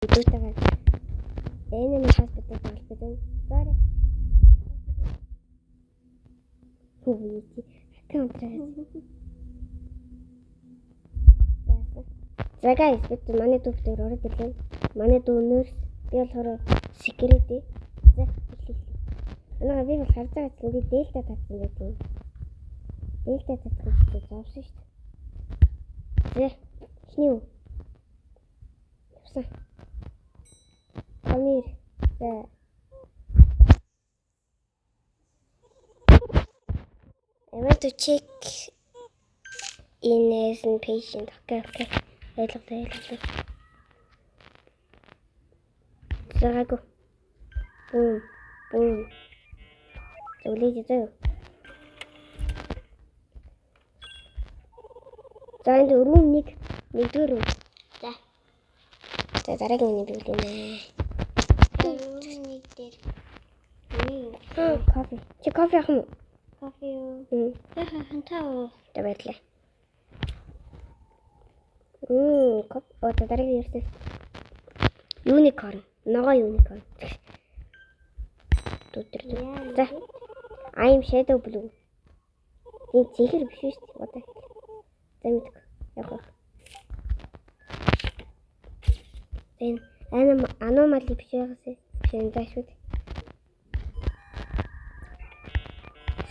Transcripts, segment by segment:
Дүүтэйгээ Animal Hospital холбогдсон. Sorry. Хүү чи аккаунт раа. За guys, бид манай дүү дээр ороод ирлээ. Манай дүү nurse, би болохоор security. За, эхлэе. Манай би бол харж байгаа чинь би дельта татсан байдаг. Дельта татах гэж зовсон шүү дээ. За, эхний үү? Явсан. Come here. За. I want to check in as a patient. Okay. Ойлголоо, ойлголоо. Загаагүй. Бум, бум. Зөвлөж заяа. За, энд room 1, нэгдүгээр room. За. За, дараагийн үнийг биелнэ. Room 1 дээр нэг Кофе. Чи кофе авах юм уу? Кофе юу? Мм. Хантаа уу. За, баярлалаа. Кофе. Оо, за, дараагийн ерсэн. Unicorn. Ногоо unicorn. Түтэр. За. I'm shadow blue. Энэ зэхэр биш шүү дээ. Одоо. За, мэдгүй. Яг. Энэ anomaly биш байгаасай. Биш энэ за шүү дээ.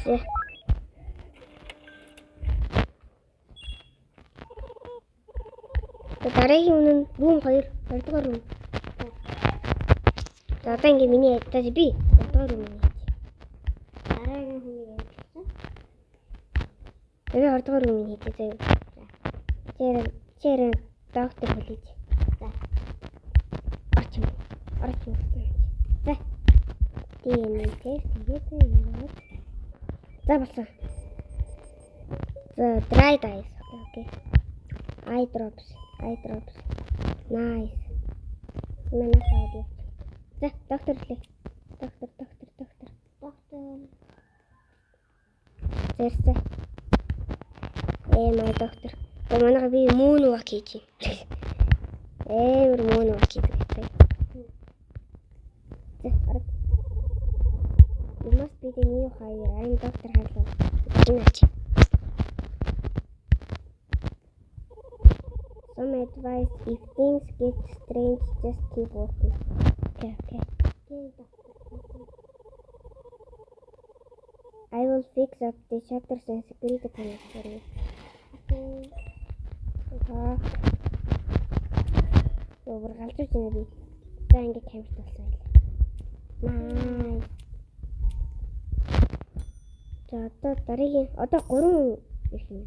За. За, дараагийн үнэ нь room 2, 2 дугаар room. За, одоо ингээ миний за би 2 дугаар room хийж. Дараагийн хүнийг ярьсан. Би 2 дугаар room хийж заяа. Тэр доктор хүлээж. За. Орч юм. Орч юм. За. Тийм ээ, тэгээд юм. За, болсон. За, dry eyes. Okay. Eye drops. Eye drops. Nice. Манай хаад. За, доктор лээ. Доктор, доктор, доктор. Доктор. Зэрсэ. My доктор. За, манайха би moon walk хийж байна. Амар moon walk хийдэг гэсэн. За, ороод. You must be the new hire. I'm Dr. Harlow. Энэ ач. Some advice: if things get strange, just keep walking. Okay. Okay, доктор. I will fix up the shutters and security cameras for you. Okay. Аа. Өөр галзууж байна би. За, ингэ камерт болсон байлаа. Nice. За, одоо дараагийн одоо 3 ирэх юм.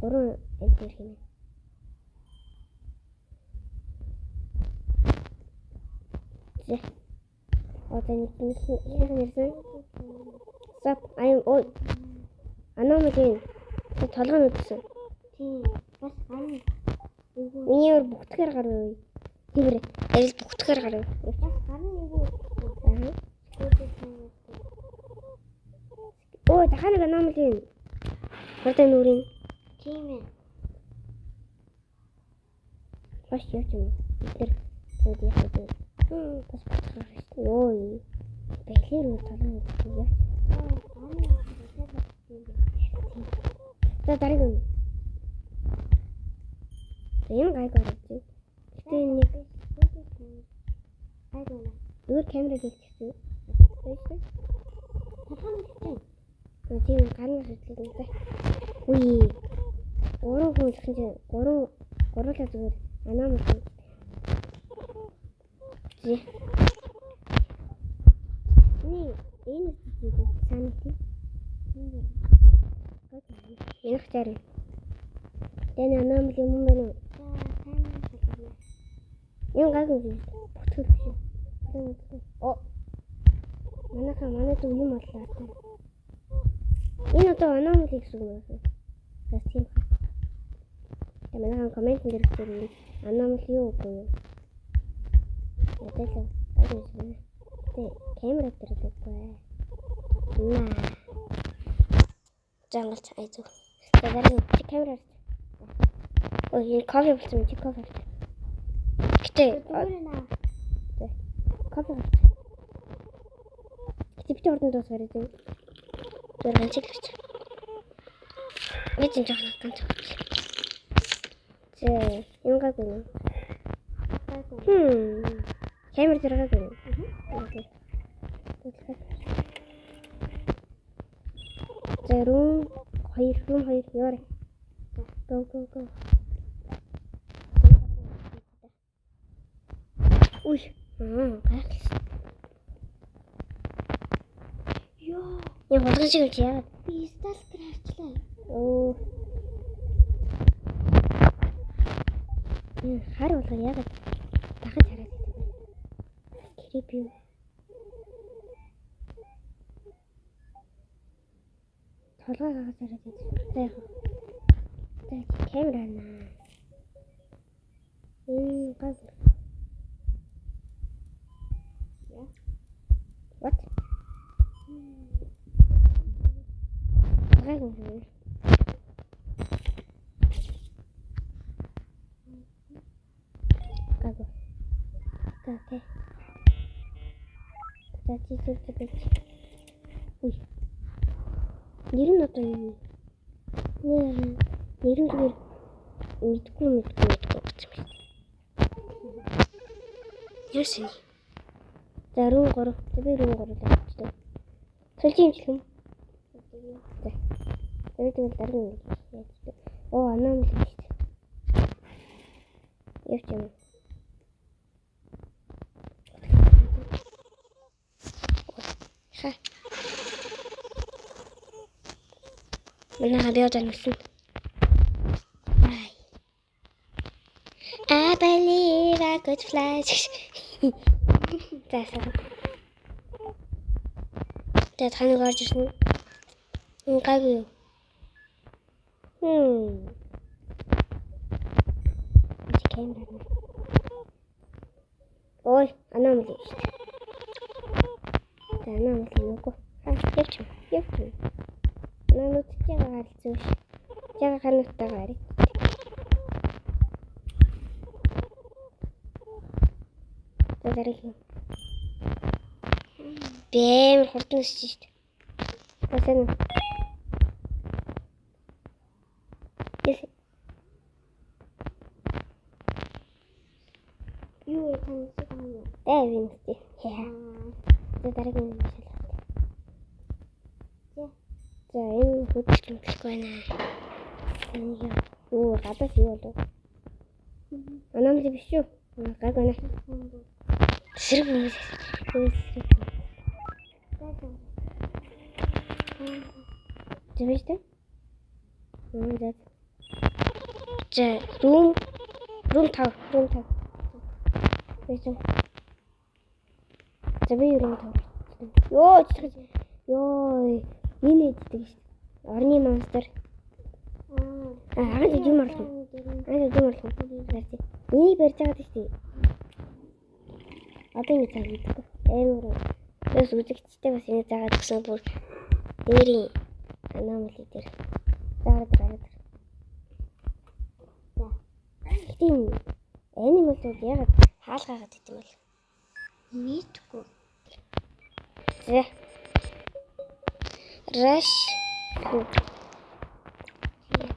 3 enter ирэх юм. За. Одоо нэг нэг ирсэн. Sup, I'm oh. Anomaly. Тэ толгой нь үдсэн. Тийм. Бас ган. Миний өөр бүгтгэхэр гарав. Тиймэр арил бүгтгэхэр гарав. Бас ган нэг үү. Аа. Оо, дахиад нэг anomaly. Хурдан нүрийн. Тийм ээ. Баш явж юм. Бид нэр тэгэд яах вэ? Бас бүгтгэхэр гарав. Йоо. Бэлэр үр толгой үдсэн явж. За, дараагийн юм. За, энэ гайг орж байна. Гэтэ нэг Гайг байна. өөр камера хийчихсэн. Баярлалаа. Толгой нь үлдсэн. Аа, тийм гарна шийдлээ. За. Үгүй. Гурван хүн гэсэн чинь гурван гурлаа зүгээр anomaly. Зэ. Миний энэ зүг sanity. Энэ хачаар. Тэн anomaly юм байна уу? За, камера шалгана. Энэ гайгүй юм. Бүтгэл биш. О. Манайха манай дүү юм боллоо. Энэ одоо anomaly гэсэн үг юм байна. Бас тийм хаа. Тэгээ манайхан comment дээр бичээрэй. Anomaly юу үгүй юу? Ядаа л гайгүй юм. Тэ камера дээр л үгүй. Наа. Зангалч ай зүг. За, дараагийн чи камера харж. Ой, энэ кофе болсон чи кофе авч. Гэтэ Зүгээр наа. Кофе гарч. Гэтэ бити ордон дуусгаар юм. Зүгээр ганц л гарч. Би чинь жоохон ганц авчих. За, юм гаагүй юм. Гайгүй. Камер дээр гаагүй юм. Okay. За, room 2, room 2 яваарай. Go go go. Үй. Гайхалтай. Йоо. Яг хулгай шиг юм чи яагаад? Би stalker харчлаа. Оо. Энэ хар болгоо яагаад дагаж хараад байдаг вэ? Creepy. Толгой гагаж хараад байдаг. За яг. За камер харнаа. Энэ газ. Яа. What? Гайгүй юм. Гайгүй. Okay. За чи зүг зүг гэж. Үй. Нэр нь одоо юу вэ? Нэр нь зүгээр мэдгүй мэдгүй мэдгүй гэсэн байна. Юу сэний? За room 3. За би room 3 л авчихлаа. Сэлжин имжлэх юм. За. Тэгээд тэгэл дараагийн юм яаж вэ? Оо, anomaly шүү дээ. Явч юм. Ха. Манай би одоо нүсэн. Ай. I believe I could fly. За сайн. Тэгээд ханаг орж ирсэн. Энэ гайгүй юу? Чи камер харна. Ой, anomaly шүү дээ. За anomaly юугүй. Ха, явч юм. Явч юм. Нанууд чигээ харилцсан биш. Чигээ хануутайгаа харъя. За дараагийн. Би амар хурдан өсөж шүү дээ. За сайн уу? Yes. Юу вэ таньж байгаа юм? Ээ би нүстэй. Хээ. За дараагийн юм шалгаад. За. За энэ хөдөлгөөн байна. Энэ юу? Юу гадаас юу болов? Anomaly биш үү? Гайг байна. Сэрэг хүмүүс. Сэрэг. За биш үү? За. За room 5, room 5. Биш үү? За би room 5. Йоо, чичгэж. Йоо, энэ эддэг шүү. Орны monster. Аа, агаад юм орлох. Аа, юм орлох. Гарч. Энийг барьж байгаа шүү дээ. Одоо ингэ заагаад идэхгүй. Амар. Бас үзэгчтэй бас энийг заагаад өгсөн бүр нэрийн anomaly дээр заагаад гараад. За. Гэтэ энэ animal-ууд ягаад хаалгаагаад идэм бол? Мэдгүй. За. Rush.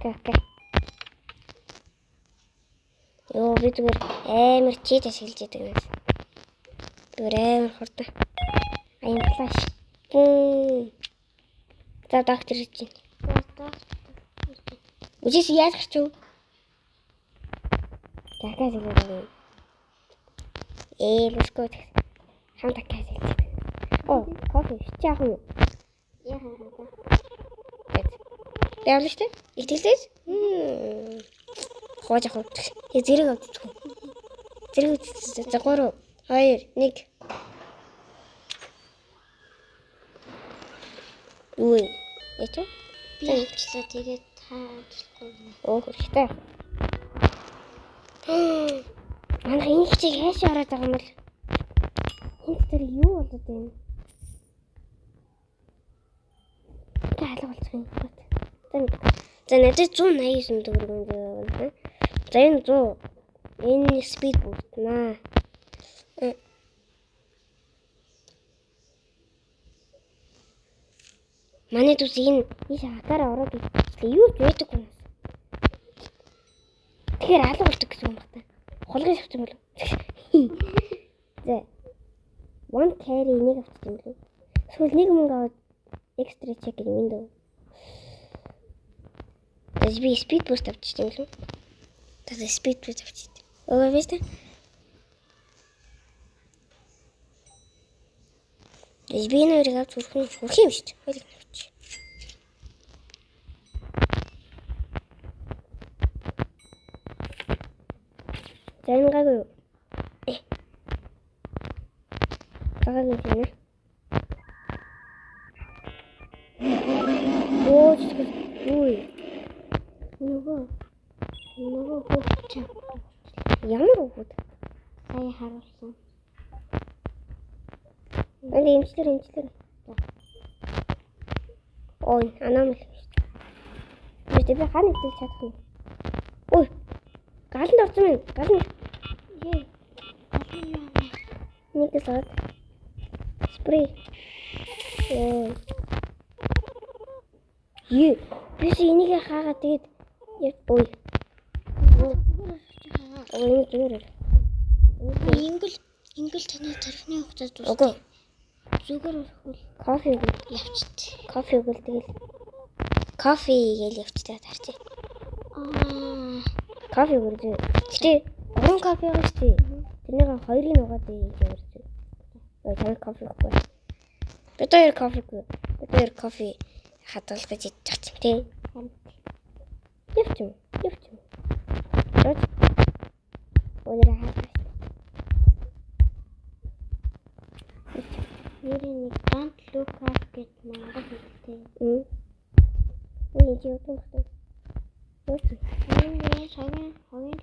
Okay. Йоо, би зүгээр амар cheat ашиглаж идэг юм. Зүгээр амар хурдан. I'm flash. Бүүм. За доктор ирж байна. Үжээс яаж гарч юу? Таказ хэлээд байгаа юм. Let's go. Хам таказ хэлээд. Оо, кофе чи яах юм? Яах юм бэ? Явлаа шүү дээ. Итгэлээс? Хууж авах. Зэрэг авчих. Зэрэг авчих. За 3 2 1. Юу вэ? Яа чи? Би авчлаа тэгээд та авчлахгүй гинэ. Оо хэрэгтэй. Манай энэ хичээг хайшаа ороод байгаа юм бол энэ дээр юу болоод байна? Тэ алга болчих юм. За мэдгүй. За надад 189 төгрөг юм байна. За энэ 100 Энэ speed boost наа. Манай дүүс энэ ийш хатаараа ороод ирчихлээ. Юу ч байдаг юм. Тэгэхээр алга болдог гэсэн юм байна та. Хулгай шавсан болов. За. One carry нэг авчих юм лүү. Эсвэл нэг мөнгө аваад extra check гэх юм дөө. Тэс би speed boost авчих юм лүү. Тэс speed boost авчих. Өө биш үү? Тэс би энэ хоёрыг авч хүрэх нь хүрх юм шүү дээ. Хоёрыг авчих. За энэ гайгүй юу? Гайгүй юм байна. Оо юу вэ? Нөгөө хүүхд чам. Ямар хүүхэд? Сая харуулсан. Энд эмчлэр. Ой, аномал шүү дээ. Би хаа нэгдэл чадах юм. Ой. Галанд орсон юм. Галанд. Ээ. Галын юу вэ? Нэг л спрей. Оо. Юу? Бис энийг хаагаа тэгээд ой. Ой, энэ зүгээр. Ингэл таны тархины хугацаа Үгүй. дуусна. Зүгээр өрхвөл Кофе өгөл. явчт. Кофе өгөл тэгэл. Кофе гэж явчтаа тарчээ. Аа. Кофе өгөл зөө. Гэтэ 3 кофе байгаа шүү дээ. Тэрнийг хоёрыг нь угаад ийж өгөл. Ой, чамд кофе өгөхгүй. Бид хоёр кофе үгүй. Бид хоёр кофе хадгалах гэж идэж чадсан тий. Явчих юм. Явчих юм. Явж. Өнөр хаа. Нэрээ нэг Don't Look Up гэд монгол хэлтэй. Үй, энэ чи юу юм бэ? Юу чи? Энэ согийн хогийн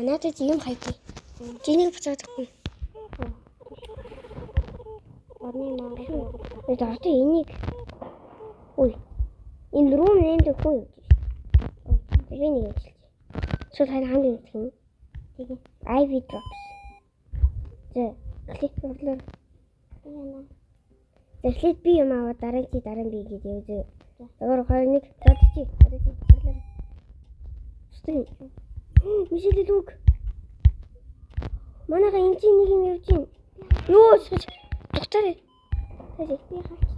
Надад юм хайдیں۔ Чи энийг буцаад өгөхгүй. орны монгол Тэгээд одоо энийг Үй. Энэ room name дээр хүн явж байна. Би нэг ажиллаж. Эсвэл харин хамт явах юм. Тэгээ. Ivy drops. За, клик орлоо. Яна. За, эхлээд би юм аваад дараа нь чи дараа нь би гэж явж. 3 2 1 за чи. Одоо чи орлоо. Стэн. Мишель лүг. Манайха энэ чи нэг юм явж байна. Юу ч дугтаарай.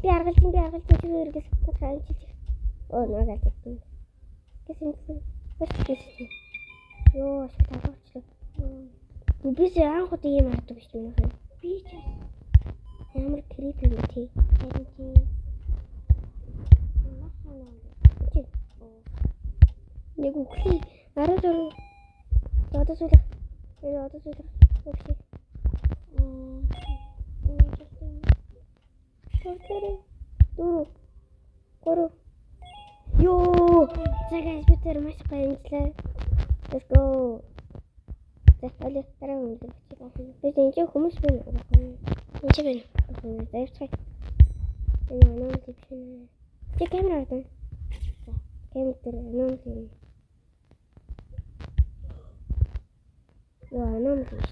Би аргалж би аргалж чи өргөс. Надад амжилт. Оо надад амжилт. Гэсэн чинь. Бас гэсэн. Йоо, шиг талуучлаа. Бис анх удаа ийм хардаг шүү дээ манайха. Би ч Ямар creepy юм те. харин чи Чи. Нэг үхлий 16 одоо сүүлэх. Энэ одоо сүүлэх. Үхлий. 4 3 Йоо! За guys бид тэр маш гоё амжлаа. Let's go. За аль дараа өмнө. Би энэ чинь хүмүүс байна. Энд чи байна. За явцгаая. Энэ анаа биш нэ. Чи камер аваад. Камер дээр анаа юм. Йоо анаа юм шүү дээ.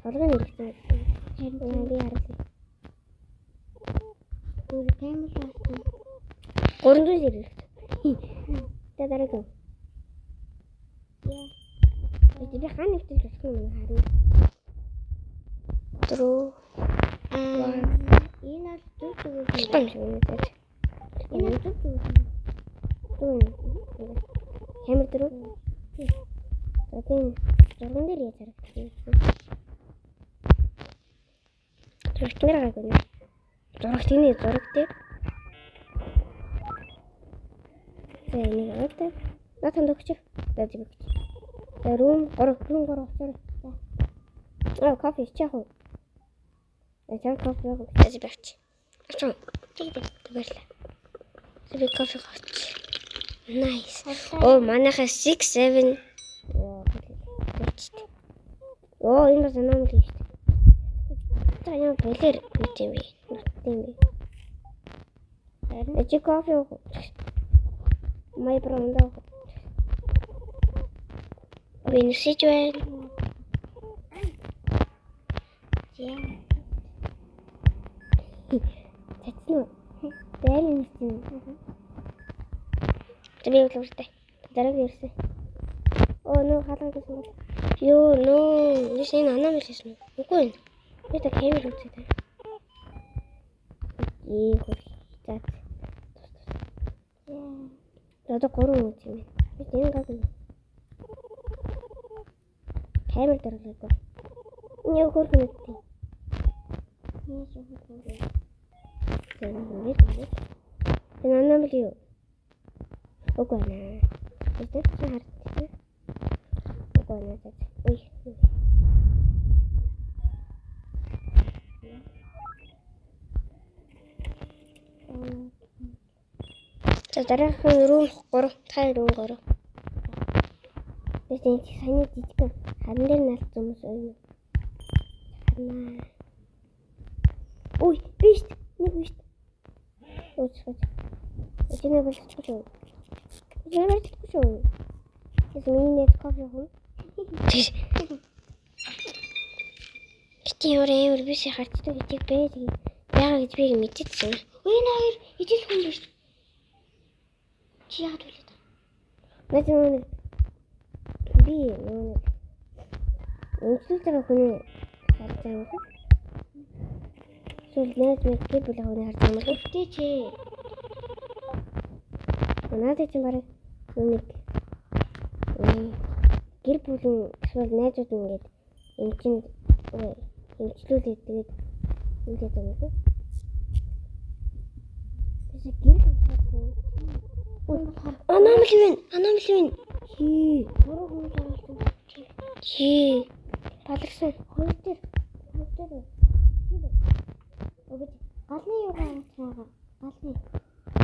Толгойн хэрэгцээ. Харин би харлаа. Өөр камер авсан. 300 хэрэгцээ. За дараагийн. Яа. Би хаана нэгтгэж болох юм харна. 4 Энэ бол зүг зүгээр. юм шиг байна. Энэ бол зүг зүгээр. Дөрөв. Камер дөрөв. За тийм зурган дээр яаж харагдах юм бэ? Зурагт нэр гайгүй нэ. Зурагт энэ зураг дээр. За энийг аваад наа танд өгч. За зэг өгч. За room 3 room 3 очоор. За. Аа кофе ичих уу? За чам кофе яг за зэг авч. Авч. Тэг баярлаа. За би кофе авч. Nice. Оо манайха 6 7 Оо Оо энэ бас anomaly шүү дээ. За ямар болоор юу юм бэ? Тийм бэ. Харин Чи кофе уух уу? My bro ундаа уух уу? Би нисэж байна. За. Цацсан уу? Дайрын ниссэн. За би үлгэртэй. Дараагийн ирсэн. Оо нөө хаалга гэсэн бол. Йоо нөө. Нэс энэ анаа мэлсэн үү? Үгүй ээ. Би та камер үзээд байна. Ийм хөр. За. За одоо 3 үз юм байна. Би энэ гаг юм. Камер даруулаагүй. Энэ яг хөрхөн үстэй. Нэг юм хөө. За ингээд ингээд. Энэ анаа мэл юу? Үгүй наа. Тэр чинь хардсан. Үгүй наа. За. Ой. За дараагийн room 3, та room 3. Тэс энэ саяны жижигхэн харан дээр наалцсан хүмүүс уу? Харнаа. Ой, биш. Нэг биш. Ууч. Чинээ болчихгүй шүү. Чинээ болчихгүй шүү. Тэс миний нет кофе юм. Бити ямар амар биш харцдаг гэдгийг бэ тэгээд яагаад гэж би мэдчихсэн. Энэ хоёр ижил хүн биш. Чи яагаад хүлээд байгаа? Наад нэг би нэг эмчлүүлж байгаа хүний харж байгаа юм уу? Эсвэл найз мэд гэр бүлийн хүний харж байгаа юм уу? Өвтэй чи. Надад чинь бараг нэг гэр бүлийн эсвэл найзууд ингээд эмчинд эмчлүүлээд тэгээд үлдээд байгаа юм уу? Тэс гэр бүлийн Anomaly байна. Anomaly байна. Хий. Гурван хүмүүс оруулсан. Хий. Баларсан. Хоёр дээр. Хоёр дээр. Тийм ээ. Өгöj. Галны юугаа цаагаа. Галны.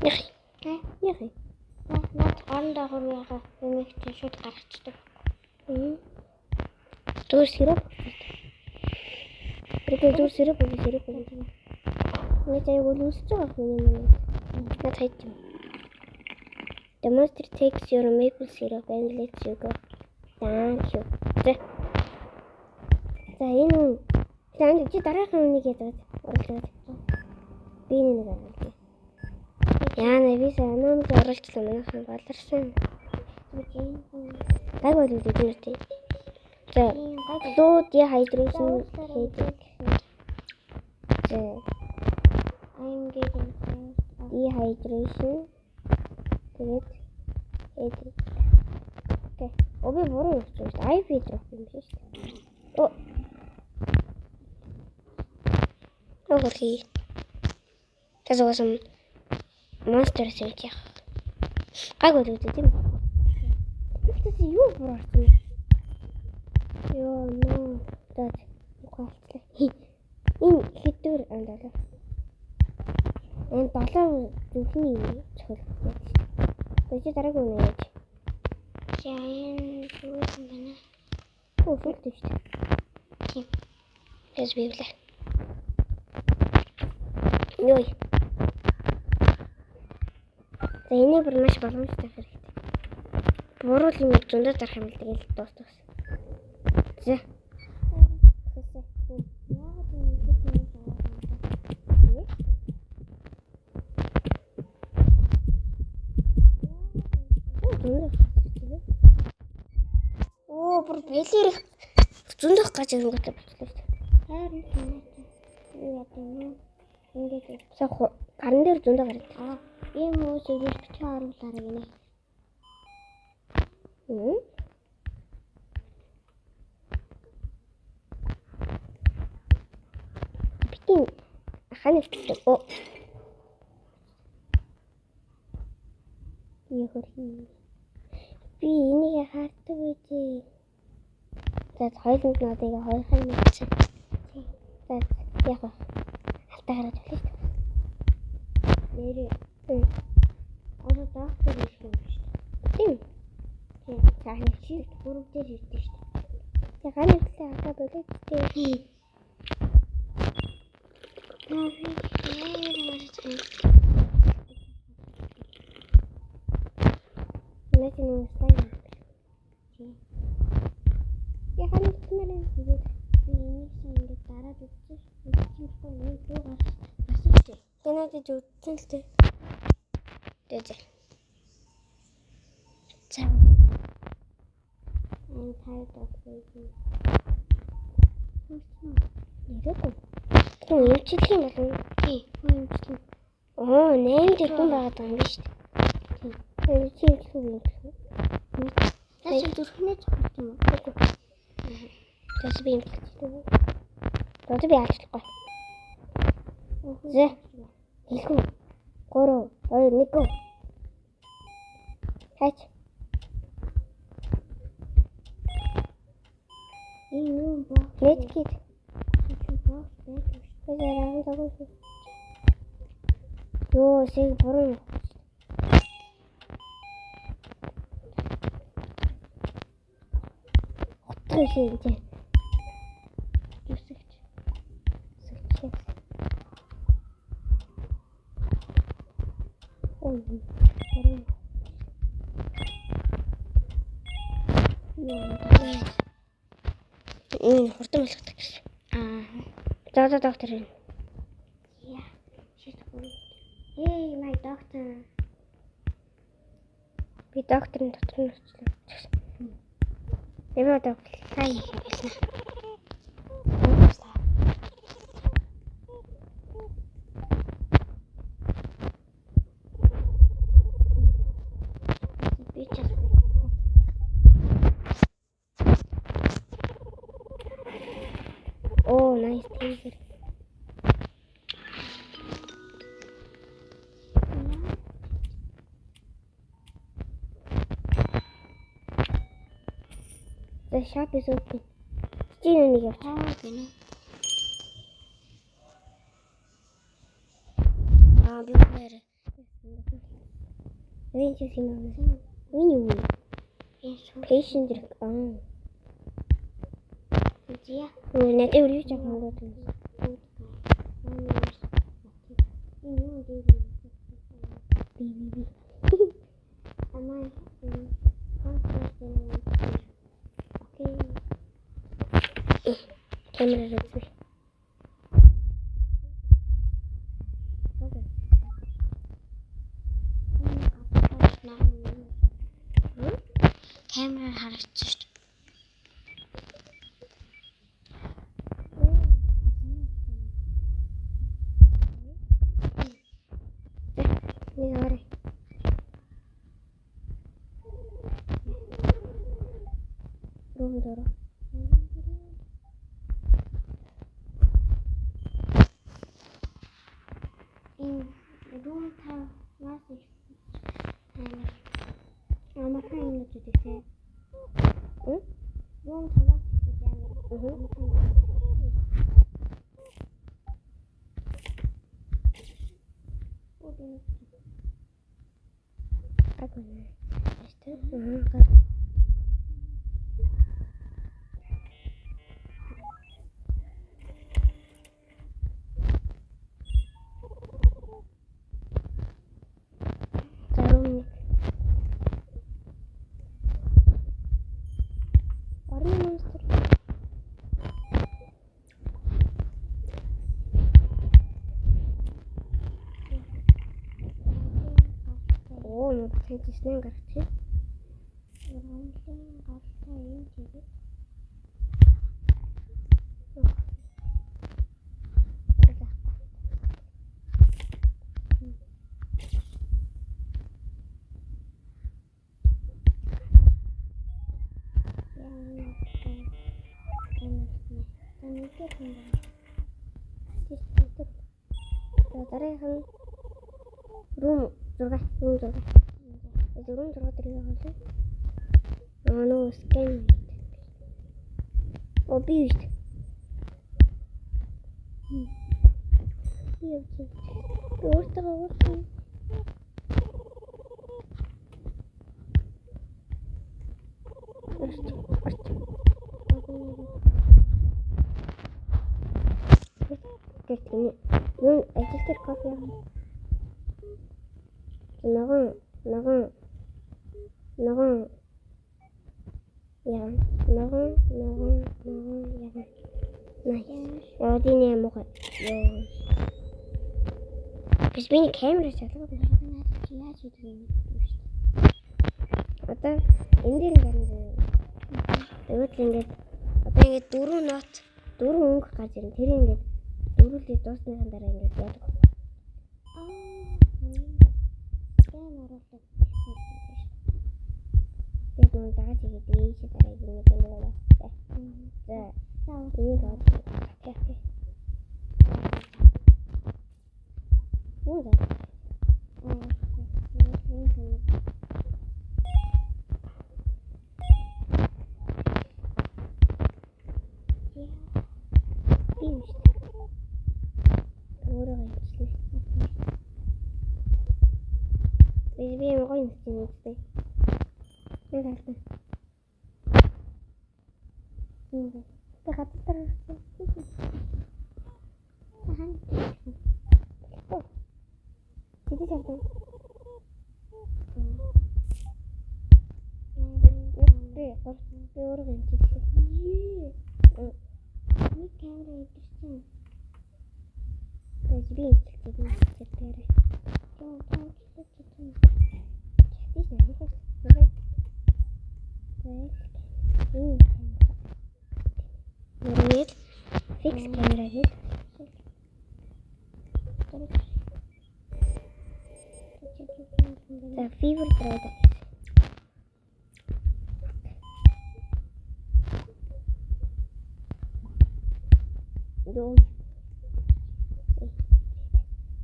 Яах. Тэ? Яах. Наад орон доогуур байгаа юмыг чинь шууд гаргацдаг. Зүгээр сироп. Зүгээр зүгээр сироп сироп. Нэг аяг үл өсөж байгаа юм юм. Наад хайж юм. The monster takes your maple syrup and lets you go. Thank you. За. За энэ хүн. За энэ чи дараагийн хүнийг яаж оруулаад. Би нэг оруулъя. Яана би санаамд оруулчихсан манайхан баларсан. Гайг бол үү тийм үү. За. Fluid dehydration headache. За. I'm getting tired. Dehydration. Тэгээд headache. Окей. Оо би буруу явчихсан шүү дээ. IV drop юм биш шүү дээ. Оо. Өгөрхий. Тэс угаасан monster сэлж яах. Гайг бол үү тийм үү? Тэгтээс юу буруу орсон юм? Йоо нөө. За үгүй алчлаа. Энэ хэдвэр андалаа. Энэ долоо зүрхний цохил. За чи дараагийн үнэ яаж? За энэ зүгээр юм байна. Оо сүлд шүү дээ. Тийм. Тэс библээ. Йой. За энийг бүр маш боломжтой хэрэгтэй. Буруу юм зөндөө дарах юм л тэгэл дуус. За. Яагаад энэ их хүмүүс аваад байгаа юм? Оо бүр бэлэр их зөндөх гаж ирэнгүүтээ болчихлоо шүү дээ. Хайр нь юу яа юм? Ингээд Сая гарн дээр зөндөө гараад. аа ийм хүмүүс ирэх битгий оруулаарай гинэ. Хм. Битэн хань ихтэй. Оо. Яхэр. Би энийг харддаг үгүй. За хоёуланд надыг хоёр хань мэдсэн. За яг ба. Алтаа гаргаж болно шүү дээ. Нэрээ Хм. одоо доктор ирэх юм шүү дээ. Тийм. Тийм. За хань Чи гурав дээр ирдэ шүү дээ. Тэг ганы ихтэй хатаа болоод тий. Наа би яа юм. Наад нэг слайд. Тийм. Үзмээр байна. Тэгээд би энийг сайн ингээд дараад үзсэн. Үзсэн болохгүй нэг рүү гарч гарсан шүү дээ. Тэгээ надад үтсэн л дээ. Тэгээ. За. I'm tired of waiting. Нэрээгүй. Хүн эмчилэх юм болов уу? Тий, хүн эмчлэн. Оо, 8 дээр хүн байгаад байгаа юм биш үү? Тий. Тийм. Чи эмчлэх үү юм бэ? Наа чи зүрхнээ цохилт юм уу? Үгүй. Тэс би эмчлэх юм. Одоо би алчлахгүй. За. Хэлэхгүй. 3 2 1 go. Хайч. Энэ юу боо? Medkit. Чи боо байдаг шүү. Би заран загсан. Йоо, сэг буруу. Утга шиг энэ. Зүсэгч. Зүсэгч. Ой. Буруу. Юу. Энэ хурдан болгодог гэсэн. Аа. За за доктор. Yeah. Shit. Hey, my doctor. Би докторын дотор нь очлоо. Ямар доктор? Та их хэлнэ. Би ч бас Оо, nice taser. The shop is open. Чи нэг явчих. Аа гинэ. Аа, би нэр. Би ч юм уу. Миний юу? Энэ шүү. Patient зэрэг. Аа. Зя. Надад өөр юу ч авах юм бэ? Энэ юу дээ? Би би би. Am I in Okay. Камераар үзье. Камераар харагдсан шүү дээ. Нэг орой. Room дөрөв. Энэ room 5-аас их амар амархан юмнууд өгдөг те. Хм? Room 5-аас их амар амархан юм. Оо Гайгүй нэ. Баяртай. Аа, гайгүй. За room нэг. Орны монстр. Оо, нөө тэнцсэн гарч. Ургамлын гаралтай юм тэгээд За дараагийнх нь room 6, room 6. Room 6 дээр юу байгаа вэ? Аа нөө scan. Оо би юу шүү. Би явж байна. Би өөртөө өөртөө. Орч. Орч. Тэр тийм юу ажил дээр кофе яах. Ногоон ногоон ногоон яа ногоон ногоон ногоон Родины муухай. Йоо. Биш, миний камера шалгаад байна. Надад чи яаж хийдэг юм бэ шүү дээ. Одоо энэ дээр ингээд заяа. Тэгвэл ингээд одоо ингээд дөрвөн нот, дөрвөн өнгө гарч ирнэ. Тэр ингээд дөрвөлээ дуусныхан дараа ингээд яадаг. Аа. Гэм оруулах. Тэгээд нүн дааж игээд ийшээ дараа ингээд юм байна. За, За, энийг одоо окей. Юу вэ? Аа. Би юм шүү дээ. Өөрөө имчлээ. Би юм гоё юм үстэй. Нэг хальтаа. Тийм байна. Би гадар дээр ирсэн. Хаан. Тэдий шалтан. Би би өөрөө имчилээ. Нэг камера идэрсэн. Тэгэж би имчилдэг юм дээр. Йоо, таа чадсан. Чадчих нэ. Энэ камера. Fix камера гэж. За, fever drive. Йоо.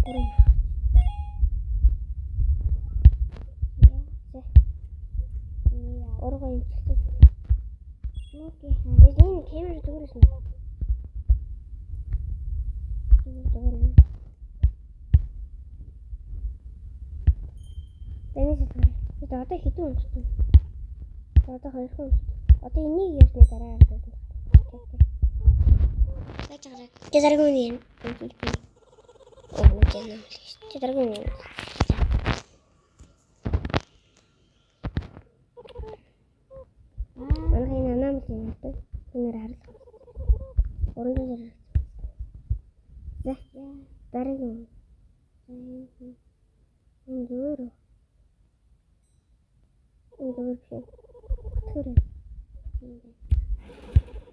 Бүрэн. За. Ургаа имчилдэг. Энэ камер зүгээрээс нь. Зүгээр юм. Тэнэс зүгээр. Тэгээд одоо хэдэн унтсан? Одоо хоёр хүн унтсан. Одоо энийг ярьсны дараа харагдсан. Байж байгаа. Тэ дараагийн үн юм. Оо, нэг юм л шүү. Тэ дараагийн үн. Манай энэ анамл юм байна. Энэ харлах. Уран дээр. За, дараагийн үн. Энэ зүгээр. Энэ зүгээр биш. Тэр.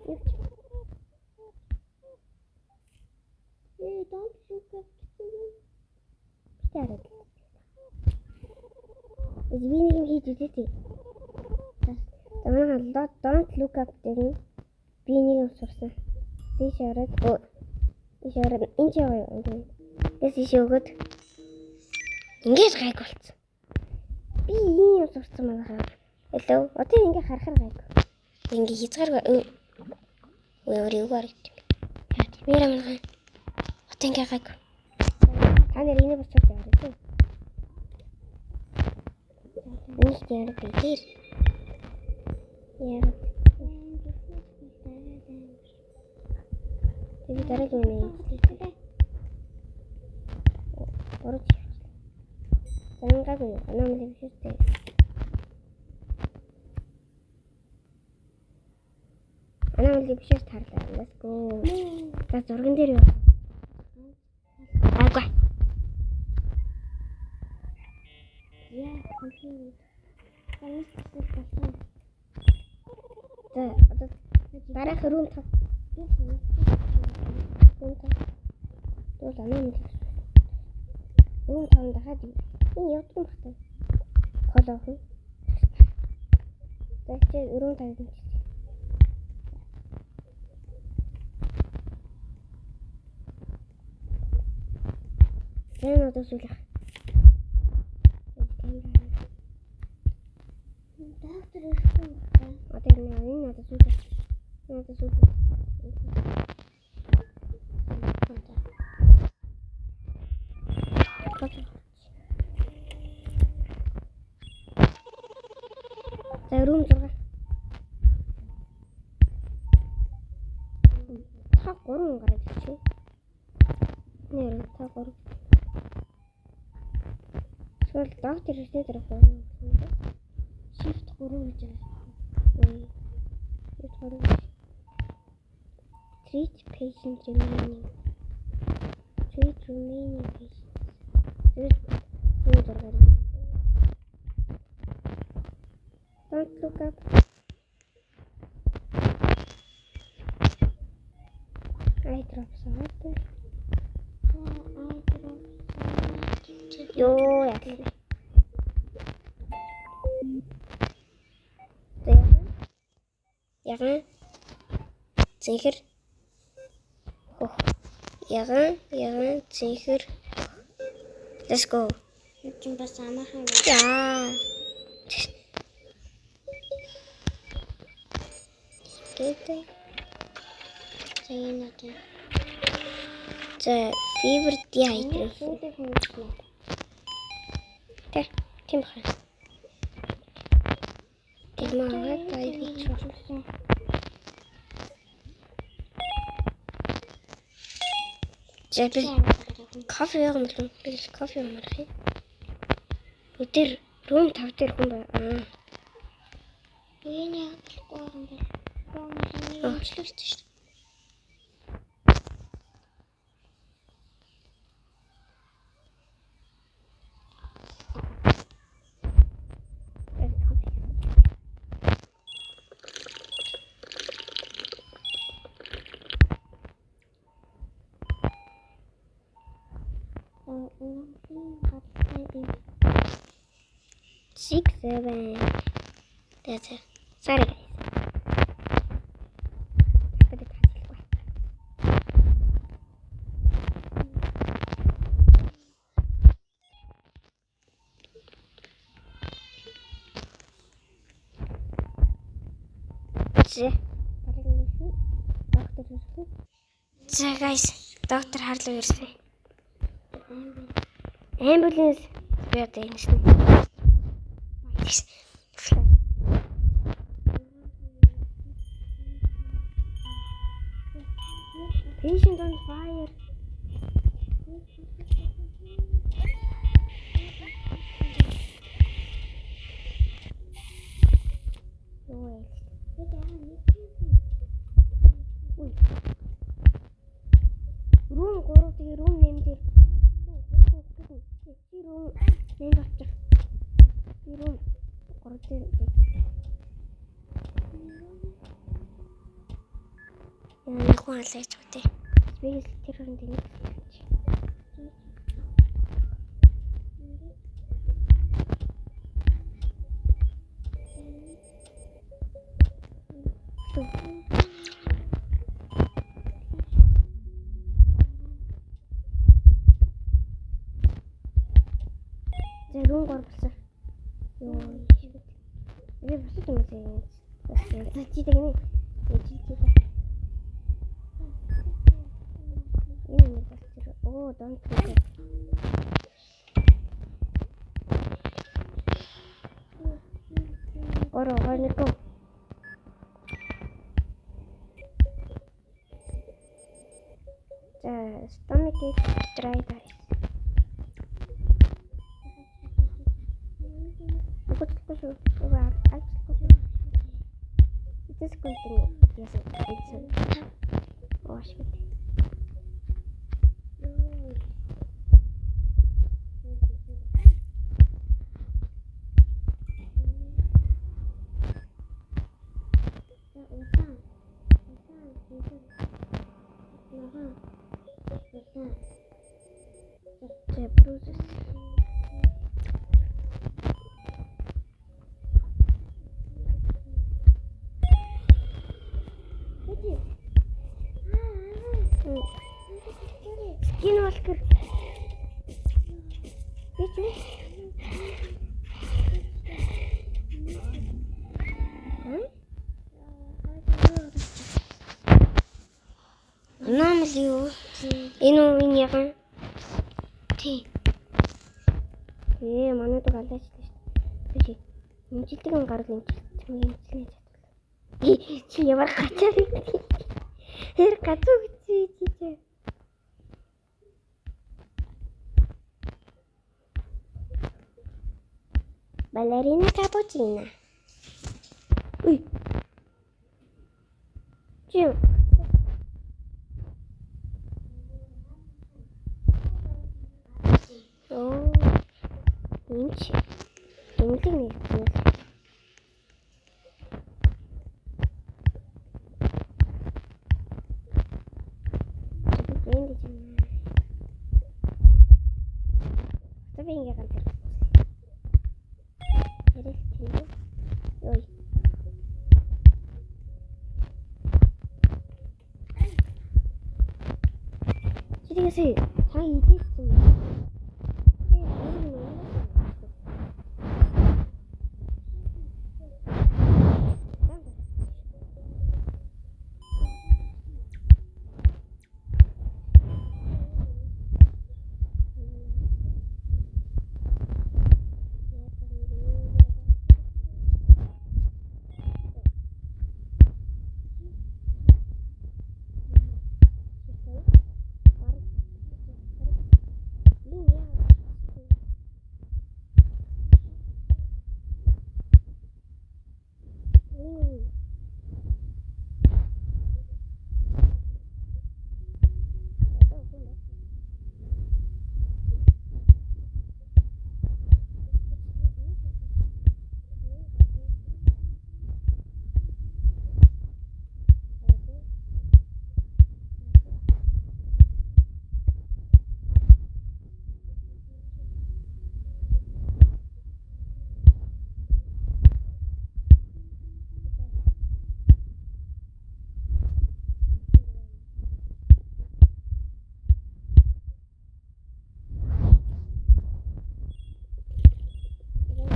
Юу ч. Ээ, don't look up гэсэн. Би хараад. Би нэг юм хийж үзээтэй. За, манай don't look up гэдэг нь би нэг юм сурсан. Тийш ороод өө. Тийш ороод энэ ч яваа юу. Тэс тийш өгөөд ингэж гайг болцсон. Би ийм юм сурсан манайхаа. Hello. Одоо ингэ харахаар гайг. Ингээ хязгааргүй. Өө өөр юу харагдав. Яа тийм манайхаа. Одоо ингээ гайг. Та нар энийг бас сурч аваарай тийм. Нэг яраг дээр. Яг. Тэгээ дараагийн юм хийлээ. Ураж явчихлаа. Зангаагүй аномали биш үү? Аномали бишээс тарлаа. Let's go. За, зурган дээр юу? Аагүй. Яа, компьютер. Танаас төсөл болсон. За, одоо дараах room 5. Room 5. Тэгвэл аномали. Room 5 дахиад энэ явдаг юм багтаа. Кол авах нь. За, чи room 5 гэмчилээ. За, энэ одоо сүүлэх. Доктор ирэхгүй байна. Одоо энэ надад сүүлэх. Энэ надад сүүлэх. За, room 6. Та 3 гараад ирчихэ. Нэр та 3. Эсвэл доктор ирсний дараа 3 гэсэн үг. Shift 3 гэж байгаа. Shift 3 гэж. Treat patient remaining. Treat remaining patient. Тэр зургаар. Don't look up. Eye drops аваад. Eye drops. Йоо, яа. За ягаан. Ягаан. Цэнхэр. Хөх. Ягаан, ягаан, цэнхэр. Let's go. Чинь бас амархан. Яа. Гэдэг. За энэ одоо. За, fever dehydration. Сүүдээ хөнгөлнө. Тэ, тийм байна. Тэр маа IV drop. За, би кофе явах юм болов? Би л кофе явмаар юм. Өдөр room 5 дээр хүн байна. Аа. Энэ яг болохгүй юм байна. Рум имжлүүлсэн шүү дээ. Кофе. Үнэмхийн гадтай юм. 6 7. That's it. Sorry guys. Тэгээд хэлэхгүй. За. Доктор ирсэн. За guys, доктор харлуу ирсэн. Ambulance би одоо ингэсэн. Fly. Patient on fire. Юу вэ? Үй. Room 3 тэгээ room 8 дээр. Чи room 8 авчих. Би room 3 дээр байж. Яа, нэг хүн алаач үү те. Би тэр хооронд нэг чи. За, room 3 болсон. Йоо. Би бусад юм уу? За, чи тэгнэ. Чи чи. Энэ нэг бас тэр оо don't look up. Ороо, хоёр нэг. За, stomach ache, dry eyes. Өгöхгүй шүү. Өгөө алчлахгүй шүү. Эцэс секунд яасан эцэн. Оо шít. Удаан. Удаан. Ногоон. Улаан. За, bruises. Хэдий. Skinwalker. Би ч үү? Хм? Anomaly юу? Энэ үү, энэ яган? Тий. Ээ, манай дүү алаачлаа шүү дээ. Биш. Имжилдэг юм гарал имжилт юм имжилнэ чадвал. Чи ямар гацаа вэ? Тэр гацуу гэж чи чи. Балерина капучино. Үй. Чи. Нэмж эмнэлэг нэгтгэл. Энд гэж юм. Одоо би ингээ ганц хэрэг. Хэрэг тийм үү? Ой. Чи тэгээс та идээсэн юм.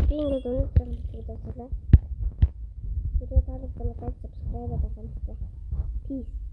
Би би ингээд өнөөдөр бичлэг дуусгалаа. Видео таалагдсан бол like, subscribe дарахаа. Peace.